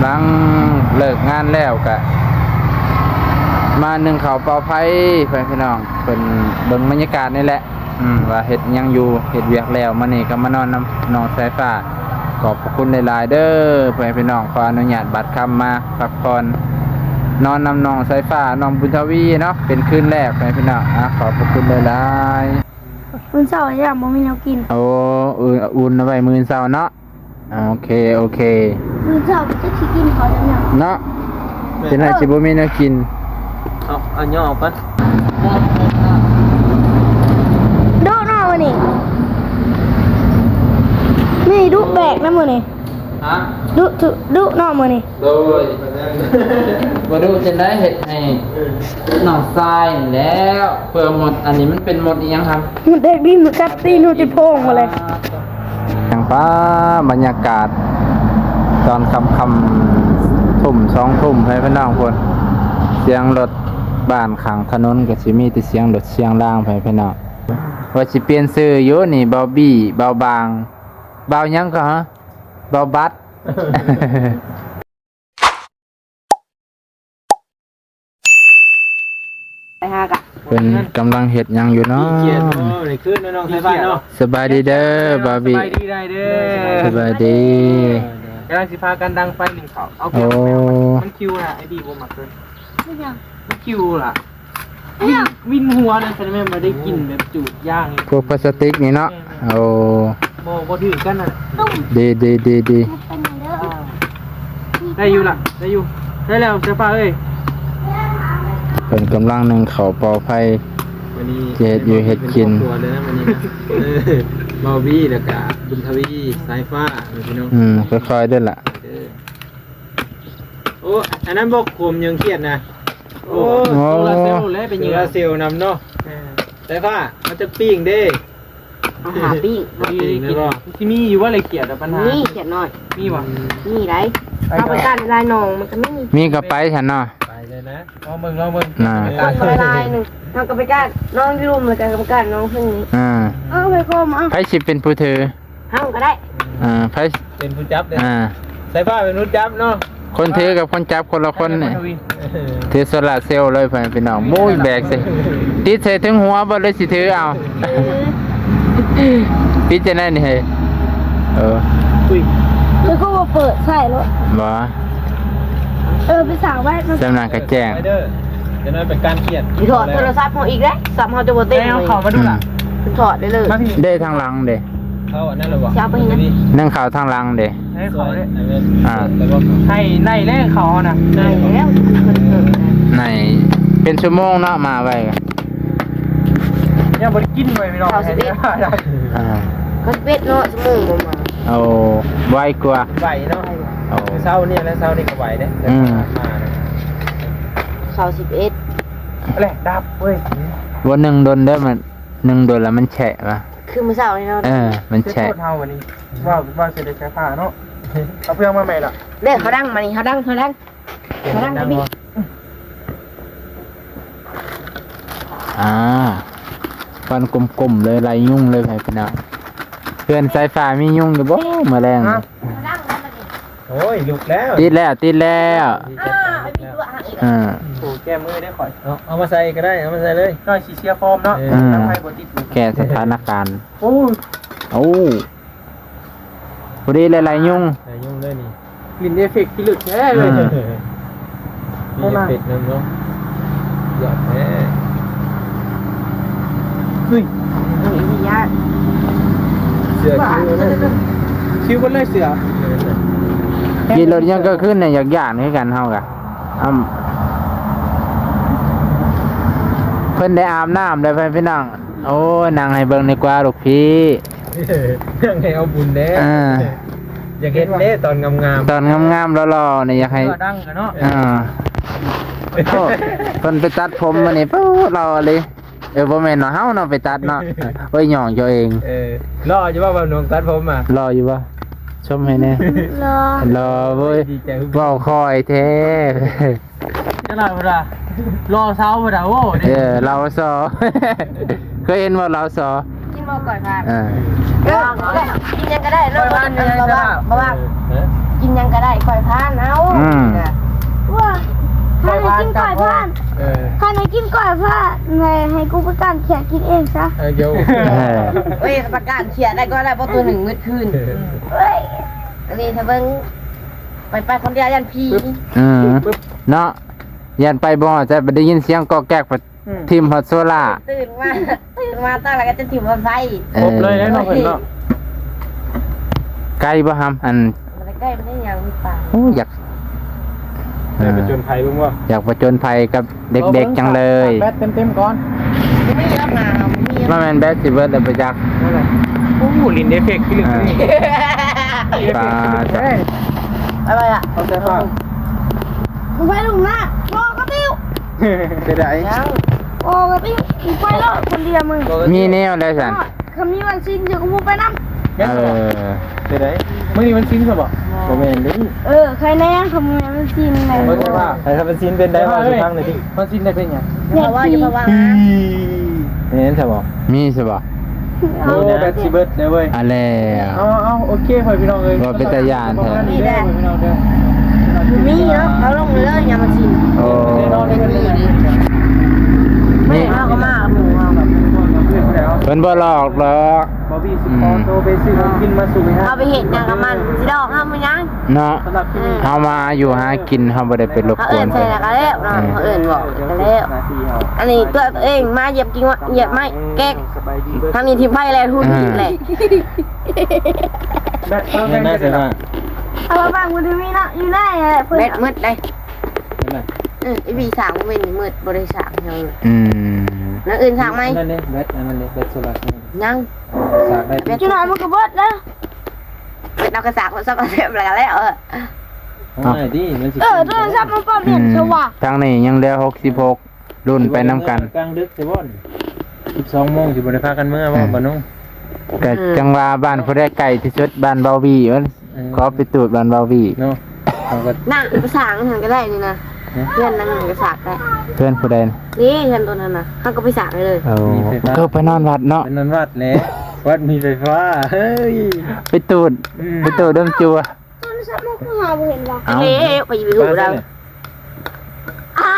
ຫຼັງເລີກງານແລ້ວກະມາໜຶ້ງເຂົ້າເປົ່າໄຟ ເພື່ອນພີ່ນ້ອງ ເພິ່ນເບິ່ງບັນຍາກາດນີ້ແຫຼະ ອືມ ວ່າເຮັດຫຍັງຢູ່ ເຮັດວຽກແລ້ວ ມື້ນີ້ກໍມານອນນຳນ້ອງສາຍຟ້າ. ຂອບພະຄຸນຫຼາຍໆເດີ ເພື່ອນພີ່ນ້ອງ ຂໍອະນຸຍາດບາດຄຳມາພັກຜ່ອນ ນອນນຳນ້ອງສາຍຟ້າ ນ້ອງບຸນທະວີເນາະ ເປັນຄືນແລກ ເພື່ອນພີ່ນ້ອງ. ອາ ຂອບພະຄຸນຫຼາຍໆ. ມື້ເຊົ້າຢ້ານບໍ່ມີແນວກິນ. ໂອ້ ອ- ອຸ່ນເອົາໄວ້ມື້ເຊົ້າເນາະ. ໂອເຄ ໂອເຄ ມື້ເຊົ້າຈະຊິກິນເຂົ້າຈັ່ງໃດເນາະ. ຈັ່ງໃດຊິບໍ່ມີແນວກິນ. ເອົາ ເອົາຍໍອອກກ່ອນ. ດຸເນາະມື້ນີ້ ມີດຸແປກນະມື້ນີ້. ຮະ? ດຸ ດຸເນາະມື້ນີ້. ໂດຍ ບໍ່ດຸຈັ່ງໃດ ເຮັດໃຫ້ນ້ອງຊາຍນີ້ແຫຼະ ເພື່ອມົດ. ອັນນີ້ມັນເປັນມົດອີ່ຫຍັງຄະ? ມົດແດກດິນ ມັນກັດຕີນເຮົາຈະໂພງໝົດເລີຍ. ຈັ່ງປາ ບັນຍາກາດຕອນຄ່ຳໆ ທຸ່ມ ສອງທຸ່ມ ໃຫ້ພີ່ນ້ອງພຸ້ນ ສຽງລົດ ບ້ານຂ້າງຖະໜົນກໍຊິມີແຕ່ສຽງລົດສຽງລາງ ໃຫ້ພີ່ນ້ອງ. ວ່າຊິປ່ຽນຊື່ຢູ່ນີ້ ເບົາບີ້ ເບົາບາງ ເບົາຫຍັງກໍຫະ ເບົາບັດ. ໄປຫາກະ ເພິ່ນກຳລັງເຮັດຫຍັງຢູ່ເນາະ? ຂີ້ຂຽດເນາະ ນີ້ຄືນ້ອງສາຍຟ້າເນາະ. ສະບາຍດີເດີ ບາບີ. ສະບາຍດີເດີ ສະບາຍດີ. ກຳລັງຊິພາກັນດັງໄຟໜຶ້ງເຂົ້າ. ເອົາ ໂອ້ ມັນຄິວນະ ໄອ້ບີບໍ່ມັກເລີຍ. ເປັນຫຍັງ? ມັນຄິວລະ ວິນຫົວນະ. ຄັນແມ່ນບໍ່ໄດ້ກິນແບບຈູດຢ່າງ ພວກພລາສຕິກນີ້ເນາະ. ໂອ້ ບໍ່ ບໍ່ຖືກກັນນະ. ດີ ດີ ດີ ດີ. ໄດ້ຢູ່ລະ ໄດ້ຢູ່ ໄດ້ແລ້ວສາຍຟ້າເອີຍ. ເພິ່ນກຳລັງໜຶ້ງເຂົ້າເປົ່າໄຟ ຈະເຮັດຢູ່ເຮັດກິນ. ເບົາບີ ແລ້ວກະບຸນທະວີ ສາຍຟ້າ ພີ່ນ້ອງ. ອືມ ຄ່ອຍໆເດີລະ. ໂອ້ ອັນນັ້ນບໍ່ ໂຄມຍັງຂຽດນະ. ໂອ້ ໂອ້ ໂຊລາເຊວແຫຼະ ເປັນໂຊລາເຊວນຳເນາະ. ເອີ ສາຍຟ້າ ເອົາຈັກປີ້ງເດ້? ເອົາຫ້າປີ້ງ. ປີ້ງແມ່ນບໍ່? ຊິມີຢູ່ບໍ່ລະຂຽດ ບັນຫາ? ມີຂຽດນ້ອຍ. ມີບໍ່? ມີໄດ໋. ເອົາໄປກ້ານລາຍໜອງມັນກໍມີ. ມີກໍໄປຊັ້ນເນາະ. ໄປເລີຍນະ ລອງເບິ່ງ ລອງເບິ່ງນະ. ກ້ານລາຍໜຶ່ງ ເຮົາກໍໄປກ້ານໜອງຢູ່ລຸ່ມ ແລ້ວກໍໄປກ້ານໜອງເທິງນີ້. ອ່າ ເອົາໄປໂຄມ ເອົາ ໃຜຊິເປັນຜູ້ຖື? ເຮົາກໍໄດ້. ອ່າ ໃຜເປັນຜູ້ຈັບເດ້? ອ່າ ສາຍຟ້າເປັນຜູ້ຈັບເນາະ. ຄົນຖືກັບຄົນຈັບຄົນລະຄົນນີ້. ຖືໂຊລາເຊວເລີຍ ພີ່ນ້ອງ. ໂອ້ຍ ແບກໃສ່ ຕິດໃສ່ເທິງຫົວເບິດເລີຍ ຊິຖືເອົາ. ຕິດຈັ່ງໃດນີ້ເຮີ້ຍ? ເອີ ອຸ້ຍ ຄືບໍ່ເປີດໃສ່ໂລດ. ບໍ່ ເອີ ໄປສາກໄວ້. ຈຳນັ້ນກໍແຈ້ງ ໄປເດີ ຈະນ້ອຍໄປກ້ານຂຽດ. ຖອດໂທລະສັບເຮົາອີກເດ້ ສັບເຮົາຈະບໍ່ເຕັມ. ເອົາເຂົ້າມາດູລະ. ອືມ ຖອດໄດ້ເລີຍ. ເດ້ທາງຫຼັງເດ້. ເຂົ້າອັນນັ້ນລະບໍ່? ຊິເອົາໄປເຮັດຫຍັງ? ໜຶ້ງເຂົ້າທາງຫຼັງເດ້. ໃຫ້ເຂົ້າເດ້. ອ່າ ໃຫ້ໄດ້ແລ້ວເຂົ້ານະ. ໄດ້ແລ້ວ ໃນເປັນຊົ່ວໂມງເນາະ ມາໄວ. ຍັງບໍ່ໄດ້ກິນເລີຍພີ່ນ້ອງ. ເກົ້າສິບເອັດ ອ່າ ເກົ້າສິບເອັດເນາະ ຊົ່ວໂມງບໍ່ມາ. ໂອ້ ໄວກວ່າ ໄວເນາະ. ໂອ້ ເຊົ້ານີ້ແຫຼະ ເຊົ້ານີ້ກໍໄວເດ້. ອືມ ມາເນາະ ເກົ້າສິບເອັດ ແຫຼະ ດັບເວີຍ. ບໍ່ໜຶ້ງດົນເດີ ມັນໜຶ້ງດົນແລ້ວມັນແຊະວະ. ຄືມື້ເຊົ້ານີ້ເນາະ. ເອີ ມັນແຊະ. ເຮົາວັນນີ້ ເວົ້າ ເວົ້າຊິໄດ້ໃຊ້ຜ້າເນາະ. ເອົາເຟືອງມາໃໝ່ລະ. ເດ້ ເຂົາດັງມານີ້ ເຂົາດັງ ເຂົາດັງ ເຂົາດັງ. ອ່າ ຄວັນກົມໆເລີຍ ໄລ່ຍຸງເລີຍ ພີ່ນ້ອງ. ເຮືອນສາຍຟ້າມີຍຸງຢູ່ບໍ່ມື້ແລງ? ຮະ? ໂອ້ຍ ລຸກແລ້ວ ຕິດແລ້ວ ຕິດແລ້ວ. ອ່າ ໂອ້ ແກ້ມືໄດ້ຂ້ອຍ. ເອົາ ເອົາມາໃສ່ກໍໄດ້ ເອົາມາໃສ່ເລີຍ. ໜ້ອຍຊິເສຍຟອມເນາະ. ເອີ ແກ້ສະຖານະການ. ໂອ້ ໂອ້ ພໍດີເລີຍ ໄລ່ຍຸງ ໄລ່ຍຸງເລີຍນີ້. ຫຼິ້ນເອເຟັກທີ່ລຶກແທ້ເລີຍ. ເອີ ມີເອເຟັກນຳເນາະ. ຍອດແທ້. ເຮີ້ຍ ເຮີ້ຍ ເສື້ອຄິວເລີຍ ຄິວເບິດເລີຍເສື້ອ. ຂີ່ລົດຫຍັງກາງຄືນນີ້ ຢາກຢ້ານຄືກັນເຮົາກະ. ອຳ ເພິ່ນໄດ້ອາບນ້ຳແລ້ວ ພີ່ນ້ອງ. ໂອ້ຍ ນັ່ງໃຫ້ເບິ່ງດີກວ່າລູກພີ່ ນັ່ງໃຫ້ເອົາບຸນແດ່. ອ່າ ຢາກເຫັນເດ້ຕອນງາມໆ ຕອນງາມໆຫຼໍ່ໆນີ້ ຢາກໃຫ້ ອ່າ ໂອ້ ເພິ່ນໄປຕັດຜົມມື້ນີ້ ໂອ້ ຫຼໍ່ອີ່ຫຼີ. ເອີ ບໍ່ແມ່ນເນາະ ເຮົາເນາະໄປຕັດເນາະ. ໂອ້ຍ ຫຍອກເຈົ້າເອງ. ເອີ ຫຼໍ່ຢູ່ບໍ່ ບ່າວໜຸ່ມຕັດຜົມອະ? ຫຼໍ່ຢູ່ບໍ່? ຊົມໃຫ້ແດ່. ຫຼໍ່ ຫຼໍ່ເວີ້ຍ. ດີໃຈ ເວົ້າຄ່ອຍແທ້. ຈັກໜ້ອຍເພິ່ນວ່າ ລໍເຊົາເພິ່ນວ່າ. ໂອ້ ເອີ ລາວຊໍ ເຄີຍເຫັນບໍ່ລາວຊໍ? ກິນບໍ່ ກ້ອຍພານ. ເອີ ເອີ ກິນຫຍັງກໍໄດ້ເນາະ ກ້ອຍພານ. ບໍ່ວ່າ ບໍ່ວ່າ ເອີ ກິນຫຍັງກໍໄດ້ ກ້ອຍພານ. ເອົ້າ ກ່ອນວ່າ ໃຫ້ ໃຫ້ກູປະການເຂຍກິນເອງຊະ. ເອີ ໂຢ ເອີ ໂອ້ຍ ປະການເຂຍໄດ້ກໍໄດ້ ເພາະໂຕໜຶ່ງມືດຄືນ. ເອີ ເອີຍ ອັນນີ້ຖ້າເບິ່ງ ໄປ ໄປຄົນດຽວຢ້ານຜີ. ອືມ ປຶບ ເນາະ ຢ້ານໄປບໍ່ຮອດໃສ ໄດ້ຍິນສຽງກອກແກກ ອືມ ຖິ້ມຮອດໂຊລາ. ຕື່ນມາ ຕື່ນມາຕາແລ້ວກໍຈະຖິ້ມຮອດໄຟ. ເອີ ຄົບເລີຍເນາະເພິ່ນເນາະ. ໄກບໍ່ຫຳ? ອັນ ບໍ່ໄດ້ໄກປານໃດຫຍັງ ມີປ່າ. ໂອ້ ຢາກ ໄປຜະຈົນໄພເບິ່ງບໍ່? ຢາກຜະຈົນໄພກັບເດັກໆ ຈັ່ງເລີຍ. ເບິ່ງ ຊາດແບັດເຕັມໆກ່ອນ. ບໍ່ມີດອກນາ ບໍ່ມີ. ວ່າແມ່ນແບັດຊິເບິດແລ້ວບໍ່ຈັກ. ໂອ້ ຫຼິ້ນເອເຟັກຄື ອ່າ ເອເຟັກຄື. ປາດ ອະໄລອະ? ເອົາໃສ່ຜ້າ ໄປລົງນາ ບໍ່ກະຕິວ. ເປັນໃດ? ບໍ່ກະຕິວ ໄປແລ້ວຄົນດຽວມຶງ. ມີແນວໃດຊັ້ນ? ຄັນມີວັນສິນ ເຈົ້າກໍບໍ່ໄປນຳ. ເອີ ເປັນໃດ? ມື້ນີ້ວັນສິນຊະບໍ່? ບໍ່ແມ່ນເດ້. ເອີ ໃຄແນ່ ຄັນມີວັນສິນແຫຼະ. ບໍ່ໃຊ່ວ່າ ໃຜຄັນວັນສິນເປັນໄດ? ເວົ້າສູ່ຟັງໜ່ອຍຕິ. ວັນສິນໄດ້ເປັນຫຍັງ? ຢ່າເວົ້າ ຢ່າເວົ້າ. ແມ່ນຊະບໍ່? ມີຊະບໍ່? ໂອ້ ແບັດຊິເບິດແລ້ວເວີຍ. ອາແລ້ວ ເອົາ ເອົາ ໂອເຄ ພໍ່ແມ່ພີ່ນ້ອງເອີຍ ວ່າເປັນຕາຢ້ານແທ້. ນີ້ແຫຼະ ພໍ່ແມ່ພີ່ນ້ອງເດີ ບໍ່ມີເນາະ ເຮົາລົງເລີຍຍາມມັນຊິນ. ໂອ້ ແນ່ນອນເລີຍ. ນີ້ ເຮົາກໍມາກັບໝູ່ເຮົາ ເພິ່ນບໍ່ຫຼອກດອກ. ບອບບີຊິຂໍໂຕໄປຊື້ຂອງກິນມາສູ່ໃຫ້ ເຮົາໄປເຮັດຫຍັງກັບມັນ ຊິຫຼອກເຮົາບໍ່ຫຍັງເນາະ. ເຮົາມາຢູ່ຫາກິນ ເຮົາບໍ່ໄດ້ໄປລົບກວນເພິ່ນ. ເອີ້ນໃສ່ແລ້ວກໍແລ້ວເນາະ ເອີ ເອີ້ນບອກກໍແລ້ວ. ອັນນີ້ຕົວເອງມາຢຽບກິນ ຢຽບໄມ້ແກກ ທາງນີ້ຖິ້ມໄຟແລ້ວ ຫຸ່ນແຫຼະ. ແບັດເອົາແບດ ເອົາມາວາງຢູ່ນີ້ເນາະ ຢູ່ໃນແຫຼະ ເພິ່ນ ແບັດໝົດເດ້. ເອີ ອີ່ບີສ້າງເວັນນີ້ໝົດ ບໍ່ໄດ້ສ້າງຫຍັງ. ອືມ ແນວອື່ນສ້າງໃໝ່. ອັນນັ້ນເດ້ ແບັດ ອັນນັ້ນເດ້ ແບັດໂຊລາເຊວ ຍັງ ສາກໄດ້ ແບັດ ຈັກໜ້ອຍມັນກໍເບິດແລ້ວ. ເອົາກະສາກມາສະແປມແລ້ວກໍແລ້ວ. ເອີ ເອົາງ່າຍຕິ ມັນຊິ ເອີ ໂທລະສັບມັນປ້ອມເຫັນຊະວ່າ. ອືມ ທາງນີ້ຍັງເຫຼືອຫົກສິບຫົກ ລຸ້ນໄປນຳກັນ. ກາງດຶກຊິບໍ່ ສິບສອງໂມງ ຊິບໍ່ໄດ້ພາກັນເມືອບໍ່ ອືມ ບ່າວນົງ? ກະ ອືມ ຈັ່ງວ່າບ້ານຜູ້ໃດໃກ້ທີ່ສຸດ ບ້ານເບົາວີ ເອີ ຂໍໄປຕູດບ້ານເບົາວີເນາະ. ເຮົາກໍ ນະ ໄປສ້າງຫັ້ນກໍໄດ້ນີ້ນະ. ຮະ? ເຮືອນຫຼັງນັ້ນກໍສ້າງໄດ້. ເຮືອນຜູ້ໃດ? ນີ້ເຮືອນຕົວນັ້ນນະ ເຮົາກໍໄປສ້າງໄດ້ເລີຍ. ໂອ້ ມີໄຟຟ້າ ກໍໄປນອນວັດເນາະ. ໄປນອນວັດແຫຼະ ວັດມີໄຟຟ້າ. ເຮີ້ຍ ໄປຕູດ ອືມ ໄປຕູດດຳຈົວ. ໂທລະສັບມັນຄືຫາບໍ່ເຫັນວະ. ເອົ້າ ເອີ ໄປຢູ່ໄດ້. ອາ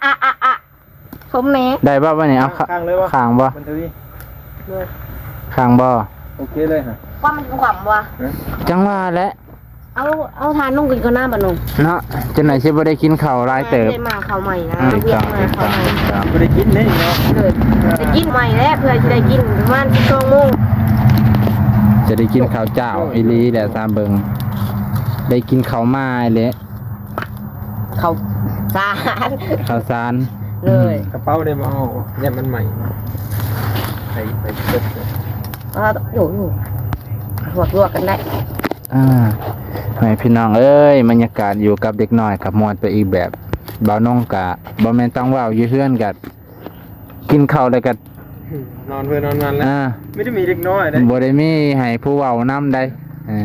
ອາ ອາ ອາ ຊົມແນ່ ໄດ້ບໍ່ວະນີ້? ເອົາ ຄ້າງ ຄ້າງເລີຍວະ? ຄ້າງບໍ່? ມັນທະວີ ໂດຍ ຄ້າງບໍ່? ໂອເຄເລີຍຫະ. ຄວາມມັນຄວາມບໍ່? ຮະ? ຈັ່ງວ່າແຫຼະ. ເອົາ ເອົາຖ່ານລົງກິນກ່ອນນະ ບາດນີ້ເນາະ. ຈັ່ງໃດຊິບໍ່ໄດ້ກິນເຂົ້າຫຼາຍເຕີບ. ມາເຂົ້າໃໝ່ນະ ອືມ ວຽກມາເຂົ້າໃໝ່ ບໍ່ໄດ້ກິນເດ້ເນາະ. ເອີ ໄດ້ກິນໃໝ່ແລ້ວ ເພື່ອຊິໄດ້ກິນປະມານສິບສອງໂມງ ຈະໄດ້ກິນເຂົ້າເຈົ້າອີ່ຫຼີແຫຼະ. ຕາມເບິ່ງ ໄດ້ກິນເຂົ້າມາແຫຼະ. ເຂົ້າສານ ເຂົ້າສານ ເລີຍ. ກະເປົາໄດ້ບໍ່ເອົາ ຢ້ານມັນໄໝ້. ໄປ ໄປເປີດ ເອີ ໂອ້ໂຫ ລວກໆກັນໄດ້. ອ່າ ພໍ່ແມ່ພີ່ນ້ອງເອີຍ ບັນຍາກາດຢູ່ກັບເດັກນ້ອຍກໍມ່ວນໄປອີກແບບ. ບ່າວນົງກະບໍ່ແມ່ນຕ້ອງເວົ້າ ຢູ່ເຮືອນກະ ກິນເຂົ້າແລ້ວກໍ ນອນເພື່ອນອນມັນແລ້ວ. ອ່າ ມີແຕ່ມີເດັກນ້ອຍເດ້ ບໍ່ໄດ້ມີໃຫ້ຜູ້ເວົ້ານຳໃດ. ເອີ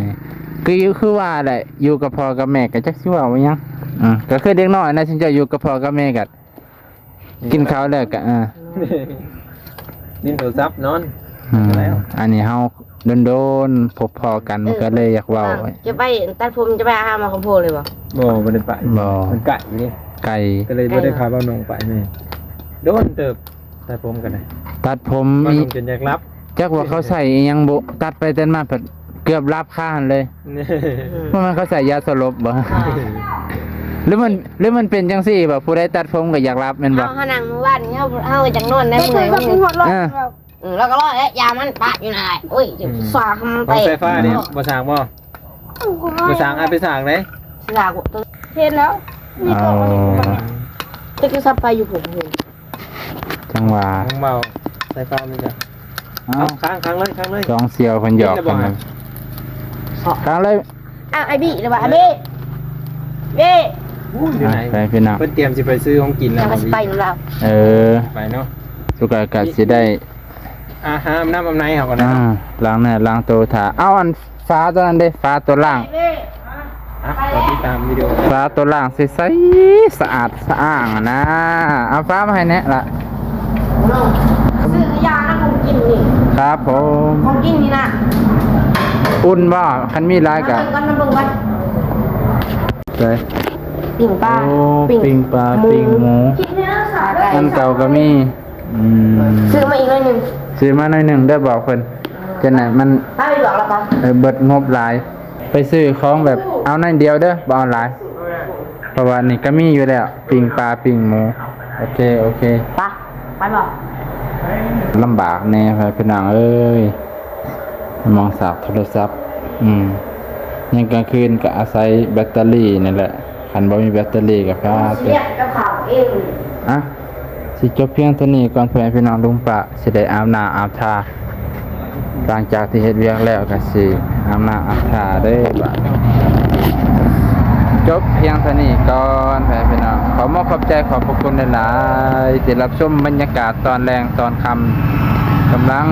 ຄື ຄືວ່າແຫຼະ ຢູ່ກັບພໍ່ກັບແມ່ກໍຈັກຊິເວົ້າອີ່ຫຍັງ. ອ່າ ກໍຄືເດັກນ້ອຍນະ ຊິເຈົ້າຢູ່ກັບພໍ່ກັບແມ່ກໍກິນເຂົ້າແລ້ວກໍ ອ່າ ຫຼິ້ນໂທລະສັບນອນ. ອືມ ແລ້ວ ອັນນີ້ເຮົາ ດົນໆພົບພໍ້ກັນ ເອີ ມັນກໍເລີຍຢາກເວົ້າ. ຈະໄປຕັດຜົມ ຈະໄປຫາໝໍຄຳໂພນເລີຍບໍ່? ບໍ່ ບໍ່ໄດ້ໄປ. ບໍ່ ມັນໄກເດ້ ໄກ ກໍເລີຍບໍ່ໄດ້ພາບ່າວນົງໄປ. ແມ່ນ ໂດນເຕີບ ຕັດຜົມກັນ ຕັດຜົມ ບ່າວນົງຈົນຢາກຫຼັບ. ຈັກວ່າເຂົາໃສ່ອີ່ຫຍັງບຸ ຕັດໄປຕັດມາພັດເກືອບຫຼັບຄາຫັ້ນເລີຍ. ເອີ ບໍ່ແມ່ນເຂົາໃສ່ຢາສະຫຼົບບໍ່? ອ່າ ຫຼືມັນ ຫຼືມັນເປັນຈັ່ງຊີ້ບໍ່ ຜູ້ໃດຕັດຜົມກໍຢາກຫຼັບແມ່ນບໍ່? ເຮົານັ່ງມື້ວານນີ້ ເຮົາ ເຮົາກໍຢາກນອນໄດ້ ເມື່ອຍ. ເອີ ເອີ ແລ້ວກໍລອຍແລ້ວ ຢາມັນປະຢູ່ນັ້ນແຫຼະ. ໂອ້ຍ ອືມ ສາກມັນແຕກ. ເອົາໄຟຟ້ານີ້ບໍ່ສ້າງບໍ່? ບໍ່ສ້າງ ອາໄປສ້າງເດ້. ສາກ ເຫັນແລ້ວ ມີກອງອັນນີ້. ອໍ ແຕ່ຄືສັບໄຟຢູ່ພຸ້ນ ເຫັນ. ຈັ່ງຫວະ ຂອງເບົາ ໄຟຟ້າມັນກະ ເອົາ ເອົາ ຄ້າງ ຄ້າງເລີຍ ຄ້າງເລີຍ. ສອງສ່ຽວເພິ່ນຫຍອກກັນ. ຄ້າງເລີຍ. ອ້າວ ໄອ້ບີ ຫຼືວ່າ ອ້າຍບີ ບີ ໂອ້ຍ ຢູ່ໃນ ອ່ະ ໄປພີ່ນ້ອງ ເພິ່ນຕຽມຊິໄປຊື້ຂອງກິນແລ້ວ. ເຮົາຊິໄປນຳລາວ. ເອີ ໄປເນາະ. ສຸກະກະຊິໄດ້ ອາ ຫາອາບນ້ຳອາບໃນເຮົາກ່ອນເນາະ. ອ່າ ລ້າງເນື້ອລ້າງໂຕຖ້າ. ເອົາ ອັນຝາຕົວນັ້ນເດ້ ຝາຕົວລ້າງ. ອ່ະ ກໍຕິດຕາມວິດີໂອ ຝາຕົວລ້າງໃສໆ ສະອາດສະອ້າງນະ. ເອົາຝາມາໃຫ້ແນ່ລະ. ຊື້ຢານຳຂອງກິນນີ້. ຄັບຜົມ. ຂອງກິນນີ້ນະ ອຸ່ນບໍ່? ຄັນມີຫຼາຍກະ ມາເບິ່ງກ່ອນ ມາເບິ່ງກ່ອນ. ໃສ່ ປີ້ງປາ ໂອ້ ປີ້ງ ປີ້ງປາ ໝູ ປີ້ງໝູ. ກິນແລ້ວສາກໄດ້ ອັນເກົ່າກໍມີ. ອືມ ຊື້ມາອີກໜ້ອຍໜຶ່ງ ຊື້ມາໜ້ອຍໜຶ່ງເດີ ບອກເພິ່ນ ຈັ່ງໃດມັນ ພາໄປບອກລະກັນ ເອີ ເບິດງົບຫຼາຍ. ໄປຊື້ຂອງແບບເອົາໜ້ອຍດຽວເດີ ບໍ່ເອົາຫຼາຍ ເພາະວ່ານີ້ກໍມີຢູ່ແລ້ວ ປີ້ງປາປີ້ງໝູ. ໂອເຄ ໂອເຄ ໄປ ໄປບໍ່? ລຳບາກແດ່ ພີ່ນ້ອງເອີຍ ມອງສາກໂທລະສັບ. ອືມ ຍາມກາງຄືນກໍອາໄສແບັດເຕີຣີນີ້ແຫຼະ ຄັນບໍ່ມີແບັດເຕີຣີກໍພາໄປ ເຮັດກັບເຂົ້າເອງ. ອະ ຊິຈົບພຽງເທົ່ານີ້ກ່ອນ ພໍ່ແມ່ພີ່ນ້ອງ ລຸງປ້າຊິໄດ້ອາບນ້ຳອາບທ່າ. ຫຼັງຈາກທີ່ເຮັດວຽກແລ້ວກໍຊິອາບນ້ຳອາບທ່າເດີບາດນີ້. ຈົບພຽງເທົ່ານີ້ກ່ອນ ພໍ່ແມ່ພີ່ນ້ອງ ຂໍມອບຂອບໃຈຂອບພະຄຸນຫຼາຍໆ ທີ່ຮັບຊົມບັນຍາກາດຕອນແລງຕອນຄ່ຳ ກຳລັງ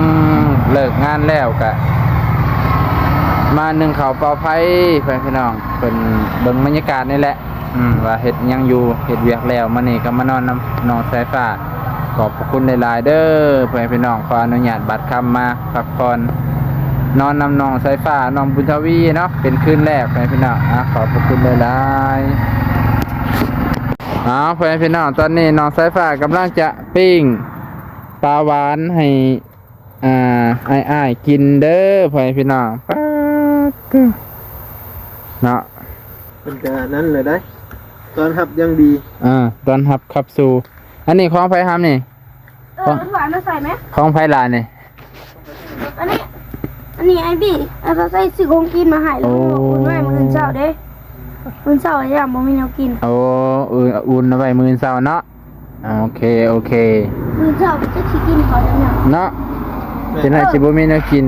ເລີກງານແລ້ວກະມາໜຶ້ງເຂົ້າເປົ່າໄຟ ພໍ່ແມ່ພີ່ນ້ອງ ເພິ່ນເບິ່ງບັນຍາກາດນີ້ແຫຼະ ອືມ ວ່າເຮັດຫຍັງຢູ່ ເຮັດວຽກແລ້ວ. ມື້ນີ້ກໍມານອນນຳນ້ອງສາຍຟ້າ ຂອບພະຄຸນຫຼາຍໆເດີ ພໍ່ແມ່ພີ່ນ້ອງ. ຂໍອະນຸຍາດບາດຄຳມາພັກຜ່ອນ ນອນນຳນ້ອງສາຍຟ້າ ນ້ອງບຸນທະວີເນາະ ເປັນຄືນແລກ ພໍ່ແມ່ພີ່ນ້ອງ. ອາ ຂອບພະຄຸນຫຼາຍໆ. ເອົາ ພໍ່ແມ່ພີ່ນ້ອງ ຕອນນີ້ນ້ອງສາຍຟ້າກຳລັງຈະປີ້ງປາຫວານໃຫ້ ອ່າ ອ້າຍໆກິນເດີ ພໍ່ແມ່ພີ່ນ້ອງ. ປາດໂທ້ ເນາະ ເພິ່ນກະນັ້ນແຫຼະໄດ໋ ຕ້ອນຮັບຢ່າງດີ. ອ່າ ຕ້ອນຮັບຂັບສູ່. ອັນນີ້ຂອງໃຜຫຳນີ້? ເອີ ຂອງ ເອົາຖ້ວຍມາໃສ່ແມະ. ຂອງໃຜລະນີ້? ອັນນີ້ ອັນນີ້ອ້າຍບີ ອ້າຍໃສ່ຊື້ຂອງກິນມາໃຫ້ ແລ້ວກໍອຸ່ນໄວ້ມື້ອື່ນເຊົ້າເດ້. ມື້ອື່ນເຊົ້າຢ້ານບໍ່ມີແນວກິນ. ໂອ້ ເອີ ອຸ່ນເອົາໄວ້ມື້ອື່ນເຊົ້າເນາະ. ໂອເຄ ໂອເຄ ມື້ເຊົ້າຈັກຊິກິນເຂົ້າຈັ່ງໃດເນາະ. ຈັ່ງໃດຊິບໍ່ມີແນວກິນ.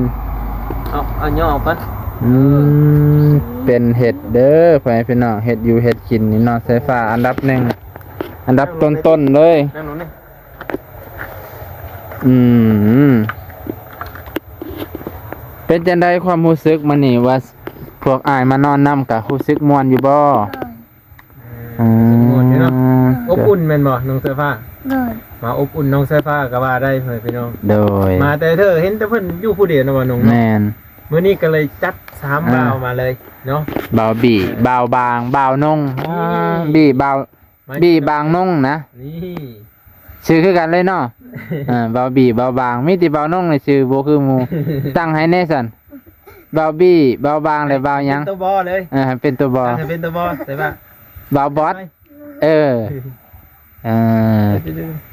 ເອົາ ເອົາຍໍອອກກ່ອນ. ອືມ ເປັນເຮັດເດີ ພໍ່ແມ່ພີ່ນ້ອງ ເຮັດຢູ່ເຮັດກິນນີ້ເນາະ ສາຍຟ້າອັນດັບໜຶ່ງ ອັນດັບຕົ້ນໆເລີຍ. ອືມ ເປັນຈັ່ງໃດຄວາມຮູ້ສຶກມື້ນີ້ ວ່າພວກອ້າຍມານອນນຳ ກະຮູ້ສຶກມ່ວນຢູ່ບໍ່? ເອີ ອືມ ຮູ້ສຶກມ່ວນຢູ່ເນາະ. ອືມ ອົບອຸ່ນແມ່ນບໍ່ນ້ອງສາຍຟ້າ? ໂດຍ ມາອົບອຸ່ນນ້ອງສາຍຟ້າກໍວ່າໄດ້ ພໍ່ແມ່ພີ່ນ້ອງ. ໂດຍ ມາແຕ່ເທື່ອເຫັນແຕ່ເພິ່ນຢູ່ຜູ້ດຽວເນາະ ບ່າວນົງເນາະ. ແມ່ນ ມື້ນີ້ກໍເລີຍຈັດສາມ ອ່າ ບ່າວມາເລີຍເນາະ. ບ່າວບີ ບ່າວບາງ ບ່າວນົງ ອືມ ບີ ບ່າວ ມາ ບີ ບ່າວນົງນະ. ນີ້ ຊື່ຄືກັນເລີຍເນາະ. ເອີ ບ່າວບີ ບ່າວບາງ ມີແຕ່ບ່າວນົງນີ້ຊື່ບໍ່ຄືໝູ່. ຕັ້ງໃຫ້ແດ່ຊັ້ນ ບ່າວບີ ບ່າວບາງ ແລະ ບ່າວຫຍັງ? ເປັນຕົວ ບໍ່ ເລີຍ. ເອີ ໃຫ້ເປັນຕົວ ບໍ່ ໃຫ້ເປັນຕົວ ບໍ່ ໃສ່ວ່າ ບ່າວບອດ. ເອີ ເອີ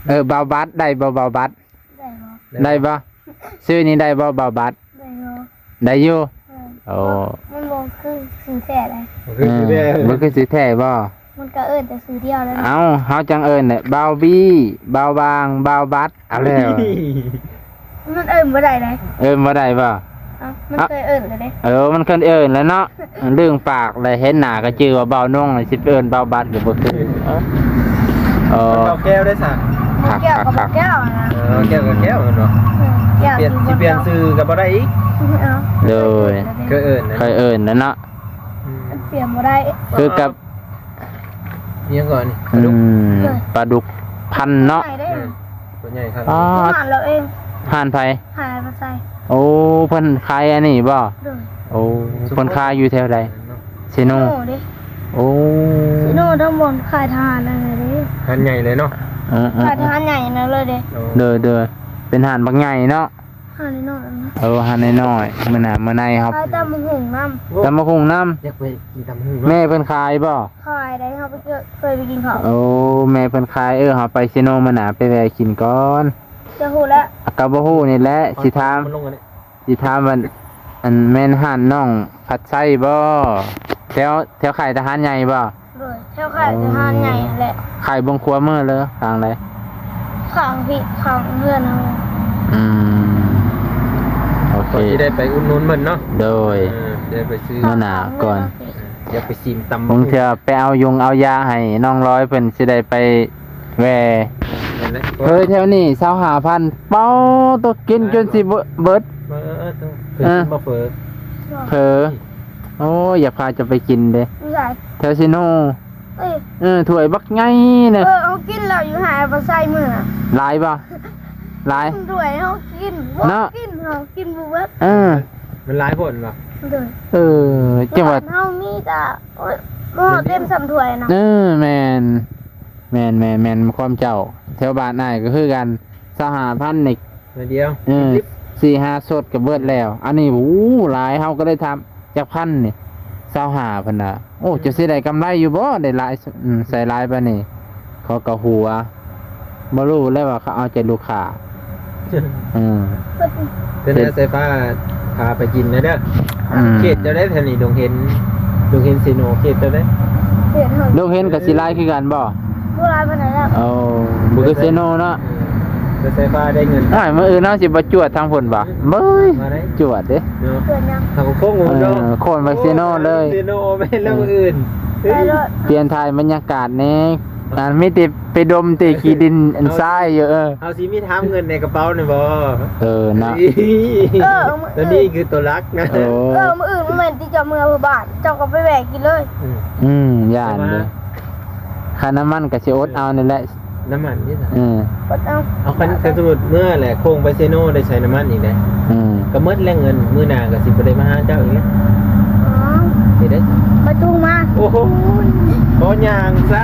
ເອີ ບ່າວບັດ ໄດ້ບໍ່ ບ່າວບັດ? ໄດ້ບໍ່? ໄດ້ບໍ່? ຊື່ນີ້ໄດ້ບໍ່ ບ່າວບັດ? ໄດ້ຢູ່ ໄດ້ຢູ່. ເອີ ໂອ້ ມັນບໍ່ຄືຊື່ແທ້ໃດ໋. ບໍ່ຄືຊື່ແທ້ ເອີ ບໍ່ຄືຊື່ແທ້ບໍ່? ມັນກໍເອີ້ນແຕ່ຊື່ດຽວແລ້ວ. ເອົ້າ ເຮົາຈັ່ງເອີ້ນແຫຼະ ບ່າວບີ ບ່າວບາງ ບ່າວບັດ. ເອົາແລ້ວ ມັນເອີ້ນບໍ່ໄດ້ໃດ໋. ເອີ້ນບໍ່ໄດ້ບໍ່? ເອົ້າ ມັນເຄີຍເອີ້ນແລ້ວເດ້. ເອີ ມັນເຄີຍເອີ້ນແລ້ວເນາະ. ເລື່ອງປາກແລະ ເຫັນໜ້າກໍຈື່ວ່າບ່າວນົງ ຊິໄປເອີ້ນບ່າວບັດກໍບໍ່ຄື. ເອີ ບ່າວແກ້ວໄດ້ຊະ? ບ່າວແກ້ວກໍບ່າວແກ້ວນະ. ເອີ ແກ້ວກໍແກ້ວເນາະ. ເອີ ຊິປ່ຽນ ຊິປ່ຽນຊື່ກໍບໍ່ໄດ້ອີກ. ໂດຍ ເຄີຍເອີ້ນ ເຄີຍເອີ້ນແລ້ວເນາະ. ອືມ ມັນປ່ຽນບໍ່ໄດ້ ຄືກັບ ອີຫຍັງກ່ອນນີ້ ປາດຸກ. ອືມ ເອີ ປາດຸກພັນເນາະ. ໃຫຍ່ເດ້ ອືມ ຕົວໃຫຍ່ຄັກ. ອ່າ ຮ້ານລາວເອງ. ຮ້ານໃຜ? ຮ້ານອ້າຍປາໄຊ. ໂອ້ ເພິ່ນຂາຍອັນນີ້ບໍ່? ໂດຍ ໂອ້ ເພິ່ນຂາຍຢູ່ແຖວໃດ? ເຊໂນ ເຊໂນເດ້. ໂອ້ ເຊໂນ ຕຳບົນຂາຍທະຫານອັນນັ້ນເດ້. ຮ້ານໃຫຍ່ເລີຍເນາະ. ເອີໆ ຂາຍທະຫານໃຫຍ່ນັ້ນເລີຍເດ້. ໂອ້ ໂດຍໆ ເປັນຮ້ານບັກໃຫຍ່ເນາະ. ຮ້ານນ້ອຍໆ ເອີ ຮ້ານນ້ອຍໆ. ມື້ໜ້າມື້ໃນເຮົາ ຂາຍຕຳບັກຫຸ່ງນຳ. ຕຳບັກຫຸ່ງນຳ. ຢາກໄປກິນຕຳບັກຫຸ່ງເນາະ. ແມ່ເພິ່ນຂາຍບໍ່? ຂາຍໄດ໋ ເຮົາໄປເຄີຍ ເຄີຍໄປກິນເຂົາ. ໂອ້ ແມ່ເພິ່ນຂາຍ. ເອີ ເຮົາໄປເຊໂນມື້ໜ້າ ໄປແວ່ກິນກ່ອນ. ຈະຮູ້ແລ້ວ ກໍບໍ່ຮູ້ນີ້ແຫຼະ ຊິຖາມ ຊິຖາມວ່າ ອັນ ແມ່ນຮ້ານນ້ອງພັດໄຊບໍ່? ແຖວ ແຖວຄ້າຍທະຫານໃຫຍ່ບໍ່? ໂດຍ ແຖວຄ້າຍທະຫານໃຫຍ່ຫັ້ນແຫຼະ. ອືມ ຄ້າຍເບື້ອງຂວາມືເລີ ຂ້າງໃດ? ຂ້າງພີ້ ຂ້າງເຮືອນເຮົາ. ອືມ ໂອເຄ ກໍຊິໄດ້ໄປອຸດໜູນເພິ່ນເນາະ. ໂດຍ ເອີ ໄດ້ໄປຊື້ມື້ໜ້າກ່ອນ. ເອີ ຢາກໄປຊີມຕຳບັກຫຸ່ງ ບາງເທື່ອໄປເອົາຢົງເອົາຢາໃຫ້ນ້ອງລອຍ ເພິ່ນຊິໄດ້ໄປແວ່. ແມ່ນແຫຼະ ເຜີແຖວນີ້ ຊາວຫ້າພັນ. ເປົາ ຕົກກິນຈົນຊິເບິດ. ເອີ ເອີ ເອີ ເອີ ເຜີກິນບໍ່ ເຜີ? ເຜີ ໂອ້ຍ ຢາກພາເຈົ້າໄປກິນເດ້. ຢູ່ໃສ? ແຖວເຊໂນ. ເອີຍ ເອີ ຖ້ວຍບັກໃຫຍ່ນະ. ເອີ ເຮົາກິນແລ້ວຢູ່ຫາດປາໄຊມື້ນະ. ຫຼາຍບໍ່? ຫຼາຍ ຖ້ວຍເຮົາກິນ ເນາະ ກິນ ເຮົາກິນບໍ່ເບິດ. ເອີ ມັນຫຼາຍໂພດບໍ່? ໂດຍ ເອີ ຈັ່ງວ່າເຮົາມີແຕ່ ໂອ້ຍ ໝໍ້ເຕັມຊ່ຳຖ້ວຍນະ. ເອີ ແມ່ນ. ແມ່ນໆໆ ຄວາມເຈົ້າ ແຖວບ້ານອ້າຍກໍຄືກັນ ຊາວຫ້າພັນນີ້ ໜ້ອຍດຽວ ເອີ ສີ່ຫ້າສົດກໍເບິດແລ້ວ. ອັນນີ້ ໂອ້ ຫຼາຍ ເຮົາກໍເລີຍຖາມ ຈັກພັນນີ້ ຊາວຫ້າ ເພິ່ນວ່າ ໂອ້ ເຈົ້າຊິໄດ້ກຳໄລຢູ່ບໍ່ ໄດ້ຫຼາຍ ອືມ ໃສ່ຫຼາຍປານນີ້. ເຂົາກໍຫົວ ບໍ່ຮູ້ແລ້ວວ່າເຂົາເອົາໃຈລູກຄ້າ. ເອີ ເພິ່ນໃຫ້ສາຍຟ້າພາໄປກິນແລ້ວເດີ. ອືມ ເຂດເຈົ້າໃດແຖວນີ້ ດົງເຫັນ ດົງເຫັນເຊໂນ ເຂດເຈົ້າໃດ? ເຂດເຮົາ ດົງເຫັນກໍຊິຫຼາຍຄືກັນບໍ່? ບໍ່ຫຼາຍປານໃດແລ້ວ. ໂອ້ ບໍ່ຄືເຊໂນເນາະ. ເອີ ແຕ່ສາຍຟ້າໄດ້ເງິນ. ອ້າຍ ມື້ອື່ນເຮົາຊິໄປຈວດທາງພຸ້ນບໍ່? ເບິ່ງ ມາໄດ້ ຈວດເດ້. ເນາະ ຈວດຫຍັງ? ເຮົາກໍຄົງເນາະ. ເອີ ໂຄ່ນໄປເຊໂນເລີຍ. ເຊໂນແມ່ນແລ້ວ ອືມ ມື້ອື່ນ. ໄປໂລດ. ປ່ຽນຖ່າຍບັນຍາກາດແດ່. ອັນມີແຕ່ໄປດົມແຕ່ຂີ້ດິນອັນຊາຍຢູ່. ເອີ ເຮົາຊິມີຖາມເງິນໃນກະເປົານີ້ບໍ່? ເອີ ເນາະ. ເອີ ມື້ອື່ນ ຕົວນີ້ຄືຕົວຫຼັກນະ. ໂອ້ ເອີ ມື້ອື່ນບໍ່ແມ່ນຕິເຈົ້າເມືອບ້ານ ເຈົ້າກໍໄປແວ່ກິນເລີຍ. ອືມ ອືມ ຢ້ານເດ້. ຄ່ານ້ຳມັນກໍຊິອົດເອົານີ້ແຫຼະ. ນ້ຳມັນນີ້ນະ. ເອີ ອົດເອົາ. ເອົາ ຄັນ ຄັນສົມມຸດເມືອແຫຼະ ໂຄ້ງໄປເຊໂນ ໄດ້ໃຊ້ນ້ຳມັນອີກເດ້. ເອີ ກໍໝົດແລ້ວເງິນ ມື້ໜ້າກໍຊິບໍ່ໄດ້ມາຫາເຈົ້າອີກແລ້ວ. ອໍ ນີ້ເດ້ ປະຕູມາ. ໂອ້ໂຫ ບໍ່ຍ່າງຊະ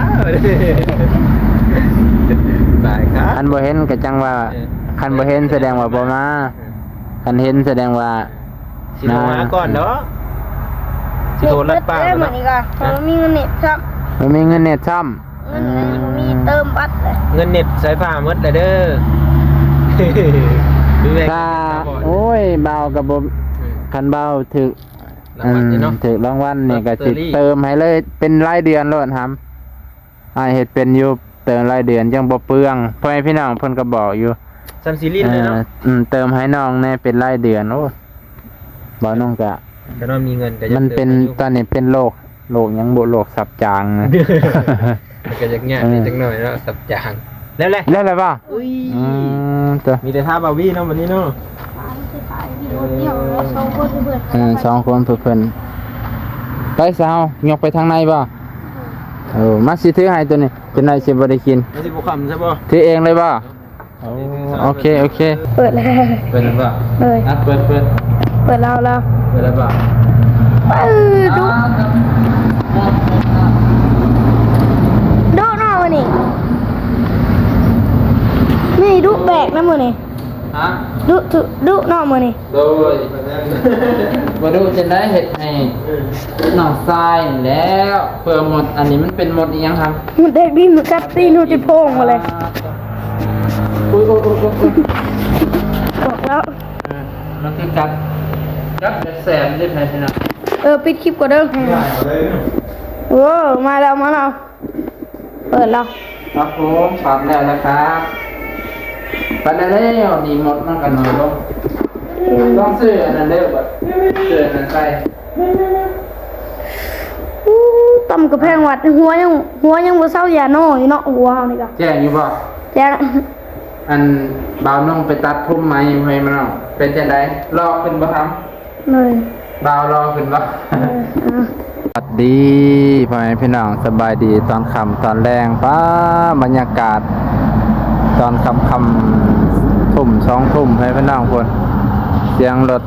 ຕາຍຄ່າ. ຄັນບໍ່ເຫັນກໍຈັ່ງວ່າ. ເອີ ຄັນບໍ່ເຫັນສະແດງວ່າບໍ່ມາ. ເອີ ຄັນເຫັນສະແດງວ່າ ຊິໂທຫາກ່ອນເນາະ. ມາ ຊິໂທລັດປ່າ ເນັດເບິດແລ້ວ ເນາະ. ມື້ນີ້ກໍ ຮະ? ບໍ່ມີເງິນເນັດຊ້ຳ. ບໍ່ມີເງິນເນັດຊ້ຳ. ເງິນກໍບໍ່ມີ ເອີ ເຕີມບັດເລີຍ. ເງິນເນັດສາຍຟ້າໝົດແລ້ວເດີ. ມີແມ່ນ ກະ ໂອ້ຍ ບ່າວກໍບໍ່ ອືມ ຄັນບ່າວຖືກ ລາງວັນນີ້ເນາະ. ອືມ ຖືກລາງວັນນີ້ກໍຊິເຕີມໃຫ້ເລີຍ ເປັນລາຍເດືອນໂລດຫຳ. ອ້າຍເຮັດເປັນຢູ່ ເຕີມລາຍເດືອນຈັ່ງບໍ່ເປືອງ. ພໍ່ແມ່ພີ່ນ້ອງເພິ່ນກໍບອກຢູ່ ສ່ຳຊີລິນເລີຍເນາະ. ເອີ ອືມ ເຕີມໃຫ້ນ້ອງແດ່ເປັນລາຍເດືອນ. ໂອ້ ບ່າວນ້ອງກະ ຄັນວ່າມີເງິນກໍຢາກ ມັນເປັນ ເຕີມຢູ່. ຕອນນີ້ເປັນໂລກ ໂລກຫຍັງບໍ່ ໂລກສັບຈາງນະ. ມັນກໍຢາກຍາກ ເອີ ນິດຈັກໜ້ອຍເນາະ ສັບຈາງ. ແລ້ວແຫຼະ ແລ້ວແຫຼະບໍ່? ອຸ້ຍ ອືມ ໂຕ ມີແຕ່ຖ້າບ່າວວີເນາະ ບັດນີ້ເນາະ. ເອີ ສອງຄົນເພິ່ນ ເອີ ສອງຄົນເພິ່ນ. ໄປຊະ ເຮົາຍົກໄປທາງໃນບໍ່? ເອີ ມາ ຊິຖືໃຫ້ໂຕນີ້ ເປັນໄດ ຊິບໍ່ໄດ້ກິນ ມັນຊິບໍ່ຄຳໃຊ່ບໍ່? ຖືເອງເລີຍບໍ່? ໂອ້ ໂອເຄ ໂອເຄ ເປີດແລ້ວ ເປີດແລ້ວບໍ່? ເອີຍ ອ່ະ ເປີດ ເປີດ ເປີດແລ້ວ ແລ້ວ ເປີດແລ້ວບໍ່? ເອີ ດຸ ດຸເນາະມື້ນີ້ ນີ້ດຸແປກນະມື້ນີ້. ຮະ? ດຸ ດຸເນາະມື້ນີ້. ໂດຍ ບໍ່ດຸຈັ່ງໃດ ເຮັດໃຫ້ນ້ອງຊາຍແລ້ວ ເພື່ອໝົດ. ອັນນີ້ມັນເປັນໝົດອີ່ຫຍັງຫຳ? ໝົດແດກດິນ ກັດຕີນ ຫູຕິໂພງມາເລີຍ. ອຸ້ຍ ໂອ້ຍ ໂອ້ຍ ໂອ້ຍ ອອກແລ້ວ. ເອີ ມັນຄືກັດ ກັດແສບໆ ເຮັດໃຫ້ພີ່ນ້ອງ. ເອີ ປິດຄລິບກ່ອນເດີ. ໂອ້ ມາແລ້ວ ມາແລ້ວ. ເປີດແລ້ວ ຄັບຜົມ ປັບແລ້ວນະຄັບ ປັບແລ້ວ. ນີ້ໝົດມັນກໍໜ້ອຍລົງ. ອືມ ຕ້ອງຊື້ອັນນັ້ນເດີ ບັດຊື້ອັນນັ້ນໃສ່. ອູ້ ຕຳກະແພງວັດ ຫົວຍັງ ຫົວຍັງບໍ່ເຊົາຢາໂນຢູ່ເນາະ ຫົວເຮົານີ້ກະ. ແຈ້ງຢູ່ບໍ່? ແຈ້ງ. ອັນ ບ່າວນົງໄປຕັດຜົມໃໝ່ ພໍ່ແມ່ພີ່ນ້ອງ ເປັນຈັ່ງໃດ ຫຼໍ່ຂຶ້ນບໍ່ຄຳ? ໂດຍ ບ່າວຫຼໍ່ຂຶ້ນບໍ່? ເອີ ສະຫວັດດີພໍ່ແມ່ພີ່ນ້ອງ ສະບາຍດີຕອນຄ່ຳຕອນແລງ. ປ້າ ບັນຍາກາດຕອນຄ່ຳໆ ທຸ່ມ ສອງທຸ່ມ ພໍ່ແມ່ພີ່ນ້ອງພຸ້ນ ສຽງລົດ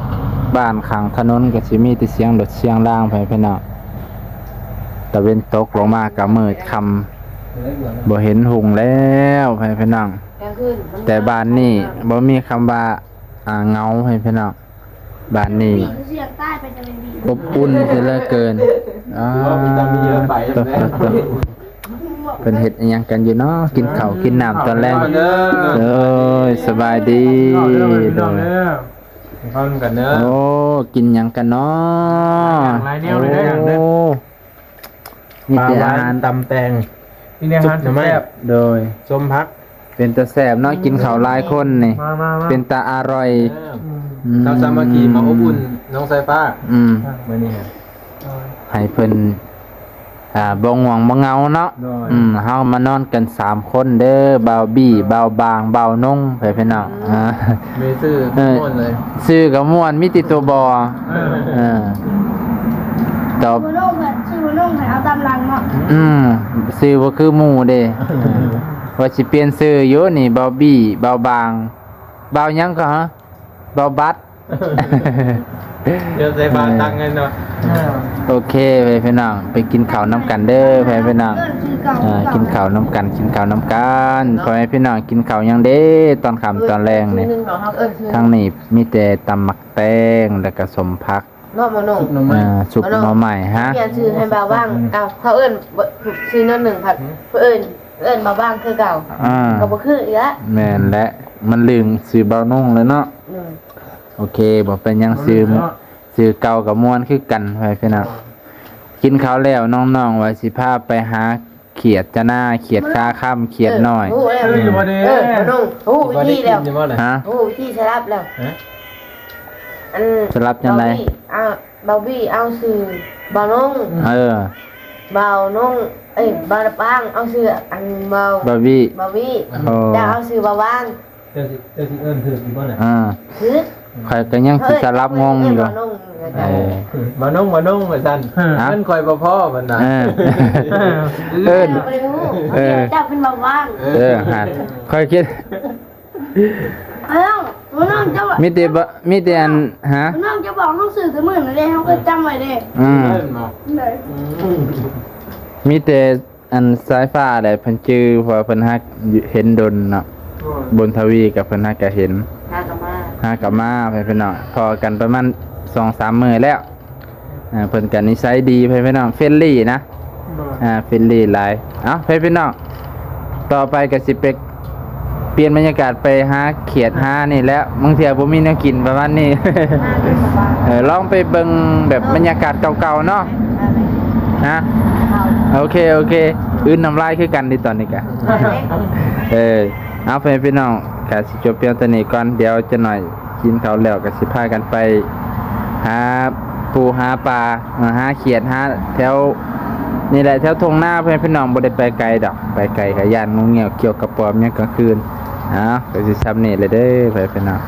ບ້ານຂ້າງຖະໜົນກໍຊິມີແຕ່ສຽງລົດສຽງລາງ ພໍ່ແມ່ພີ່ນ້ອງ. ຕາເວັນຕົກລົງມາກໍມືດຄ່ຳ ບໍ່ເຫັນຮຸ່ງແລ້ວ ພໍ່ແມ່ພີ່ນ້ອງ. ແຕ່ບ້ານນີ້ບໍ່ມີຄຳວ່າ ອ່າ ເຫງົາ ພໍ່ແມ່ພີ່ນ້ອງ. ບ້ານນີ້ອົບອຸ່ນເຫຼືອເກີນ. ອ່າ ເພິ່ນເຮັດອີ່ຫຍັງກັນຢູ່ເນາະ? ກິນເຂົ້າກິນນ້ຳຕອນແລງ. ໂອ້ຍ ສະບາຍດີ. ໂດຍ ກິນເຂົ້ານຳກັນເດີ. ໂອ້ ກິນຫຍັງກັນເນາະ? ຫຼາຍແນວເລີຍເດີ. ໂອ້ ມີແຕ່ອາຫານ ຕຳແຕງ ມີແຕ່ອາຫານແຊບ. ໂດຍ ສົ້ມຜັກ. ເປັນຕາແຊບເນາະ ກິນເຂົ້າຫຼາຍຄົນນີ້ ເປັນຕາອະຮ່ອຍ. ເອີ ເຮົາສາມັກຄີມາອົບອຸ່ນນ້ອງສາຍຟ້າ. ອືມ ມື້ນີ້ ໃຫ້ເພິ່ນ ອ່າ ບໍ່ງ່ວງບໍ່ເຫງົາເນາະ. ອືມ ເຮົາມານອນກັນສາມຄົນເດີ ບ່າວບີ້ ບ່າວບາງ ບ່າວນົງ ພີ່ນ້ອງ. ອ່າ ມີຊື່ມ່ວນເລີຍ ຊື່ກໍມ່ວນ ມີແຕ່ຕົວບໍ່. ເອີ ເອີ ຕອບ ຊື່ບໍ່ລົງ ເພິ່ນເອົາຕາມຫຼັງເນາະ. ອືມ ຊື່ບໍ່ຄືໝູ່ເດ້. ວ່າຊິປ່ຽນຊື່ຢູ່ນີ້ ບ່າວບີ້ ບ່າວບາງ ບ່າວຫຍັງກໍຫະ ບ່າວບັດ. ດຽວໃສ່ບາດຕັກເງິນເນາະ. ໂອເຄ ພີ່ນ້ອງ ໄປກິນເຂົ້ານຳກັນເດີ ພີ່ນ້ອງ. ເອີ ກິນເຂົ້ານຳກັນ ກິນເຂົ້ານຳກັນ ພໍ່ແມ່ພີ່ນ້ອງ. ກິນເຂົ້າຫຍັງເດ ຕອນຄ່ຳຕອນແລງນີ້? ທາງນີ້ມີແຕ່ຕຳໝາກແຕງ ແລ້ວກໍສົມຜັກ ເນາະ ໝໍໜຸ່ງ. ຊຸບໜໍ່ໄມ້. ເອີ ຊຸບໜໍ່ໄມ້. ຮະ? ປ່ຽນຊື່ໃຫ້ບ່າວຫວ່າງ. ເອົາ ເຂົາເອີ້ນຊື່ໜໍ່ໜຶ່ງ ພັດເອີ້ນ ເອີ້ນບ່າວຫວ່າງຄືເກົ່າ. ອ່າ ກໍບໍ່ຄືອີກລະ. ແມ່ນແຫຼະ ມັນລືມຊື່ບ່າວໜຸ່ງແລ້ວເນາະ. ໂອເຄ ບໍ່ເປັນຫຍັງ. ຊື່ ຊື່ເກົ່າກໍມ່ວນຄືກັນ ພໍ່ແມ່ພີ່ນ້ອງ. ກິນເຂົ້າແລ້ວ ນ້ອງໆ ວ່າຊິພາໄປຫາຂຽດຈະນາ ຂຽດຄາຄຳ ຂຽດນ້ອຍ. ເອີ ຮູ້ແລ້ວ ເອີ ໜຸ່ງ ຮູ້ວິທີແລ້ວ. ຮະ? ຮູ້ວິທີສະຫຼັບແລ້ວ. ອັນ ສະຫຼັບຈັ່ງໃດ? ເອົາ ບ່າວວີເອົາຊື່ບ່າວໜຸ່ງ. ເອີ ບ່າວໜຸ່ງ ເອີຍ ບ່າວຫວ່າງເອົາຊື່ອັນບ່າວ ບ່າວວີ ບ່າວວີ. ໂອ້ ເຈົ້າເອົາຊື່ບ່າວຫວ່າງ. ເຈົ້າຊິ ເຈົ້າຊິເອີ້ນຖືກຢູ່ບໍ່ນະ? ອ່າ ຖືກ. ຂ້ອຍກໍຍັງຊິສະຫຼັບງົງຢູ່. ເອີ້ນບ່າວໜຸ່ງ. ເອີ ບ່າວໜຸ່ງ ບ່າວໜຸ່ງວ່າຊັ້ນ. ຮະ? ເງິນຂ້ອຍບໍ່ພໍເພິ່ນວ່າ. ເອີ ເອີ້ນ ເຈົ້າເປັນບ່າວຫວ່າງ. ເອີ ຮະ ຂ້ອຍຄິດ ນ້ອງ ນ້ອງຈະ ມີແຕ່ ມີແຕ່ອັນ ຮະ? ນ້ອງຈະບອກໜັງສືແຕ່ມື້ນັ້ນເດ້ ເຮົາກໍຈຳໄວ້ເດ້. ອືມ ມີແຕ່ອັນສາຍຟ້າແຫຼະເພິ່ນຈື່ ເພາະວ່າເພິ່ນຫາເຫັນດົນເນາະ. ບຸນທະວີກັບເພິ່ນຫາກະເຫັນ ຫາກະມາ ຫາກະມາ ພີ່ນ້ອງ. ພໍ້ກັນປະມານສອງສາມມື້ແລ້ວ. ອ່າ ເພິ່ນກໍນິໄສດີ ພີ່ນ້ອງ ເຟຣນລີນະ. ອ່າ ເຟຣນລີຫຼາຍ. ເອົ້າ ພີ່ນ້ອງ ຕໍ່ໄປກໍຊິໄປປ່ຽນບັນຍາກາດ ໄປຫາຂຽດຫານີ້ແຫຼະ. ບາງເທື່ອບໍ່ມີແນວກິນປະມານນີ້. ເອີ ລອງໄປເບິ່ງແບບບັນຍາກາດເກົ່າໆເນາະ. ຮະ? ໂອເຄ ໂອເຄ. ອື່ນນ້ຳລາຍຄືກັນເດຕອນນີ້ກະ. ເອີ ເອົາ ພີ່ນ້ອງ ກະຊິຈົບພຽງເທົ່ານີ້ກ່ອນ. ດຽວຈັກໜ້ອຍ ກິນເຂົ້າແລ້ວກໍຊິພາກັນໄປຫາປູຫາປາ ຫາຂຽດ ຫາແຖວນີ້ແຫຼະ ແຖວທົ່ງນາ ພີ່ນ້ອງ. ບໍ່ໄດ້ໄປໄກດອກ ໄປໄກກໍຢ້ານງູງຽວ ຂຽວກະປອມຍາມກາງຄືນ. ເອົ້າ ກໍຊິຊ່ຳນີ້ແຫຼະເດີ ພີ່ນ້ອງ.